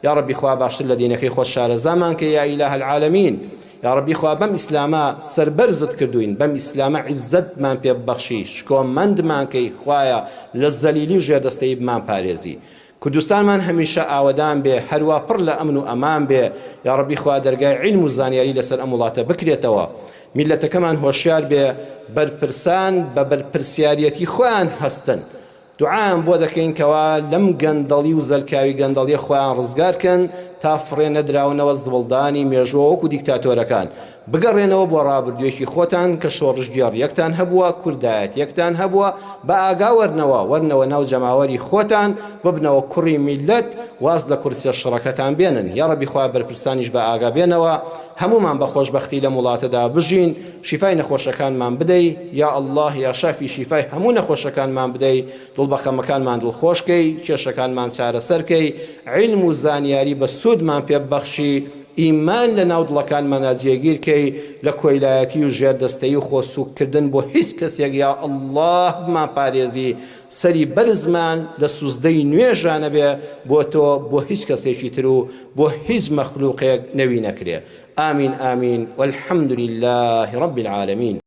یاڕەبی خوا باشتر لە دینەکەی خۆت شارەزامان کەی یا ئیلاه العالمین یاڕەبی خوا بەم ئیسلامە سەربەرزت کردوین بەم ئیسلامە عیزەتمان پێ ببەخشی شکۆمەندمان کەی خوایە لە زەلیلی و ژێردەستەیی بمان پارێزی کوردستانمان هەمیشە ئاوەدان بێ هەروا پڕ لە ئەمن و ئەمان بێ یاڕەبی خوا دەرگای عیلم و زانیاری لەسەر ئەم وڵاتە بکرێتەوە میللەتەکەمان هۆشیار بێ بەرپرسان بە بەرپرسیاریەتی خۆیان هەستن دوعایان بۆ دەکەین کەوا لەم گەندەڵی و زەلکاوی گەندەڵیە خۆیان ڕزگار کەن تا فڕێ نەدراونەوە زبڵدانی مێژووە وەکو دیکتاتۆرەکان بگەڕێنەوە بۆ ڕابردوویەکی خۆتان کە شۆڕشگێڕیەکتان هەبووە کوردایەتیەکتان هەبووە بە ئاگا وەرنەوە وەرنەوە ناو جەماوەری خۆتان ببنەوە کوڕی میللەت واز لە کورسیە شڕەکەتان بێنن یاڕەبی خوایە بەرپرسانیش بە ئاگا بێنەوە هەموومان بە خۆشبەختی لەم وڵاتەدا بژین شیفای نەخۆشەکانمان بدەی یا اللە یا شافی شیفای هەموو نەخۆشەکانمان بدەی دڵ بە خەمەکانمان دڵخۆش کەی کێشەکانمان چارەسەر کەی عیلم و زانیاری بە سوودمان پێ ببەخشی ئیمان لە ناو دڵەکانمانا جێگیر کەی لە کۆیلایەتی و ژێردەستەیی و خۆ سووک کردن بۆ هیچ کەسێک یا اللە بمان پارێزی سەری بەرزمان لە سوزدەی نوێژا نەبێ بۆ تۆ بۆ هیچ کەسێکی تر و بۆ هیچ مەخلوقێک نەوی نەکرێ آمین آمین والحمد للە رب العالمین.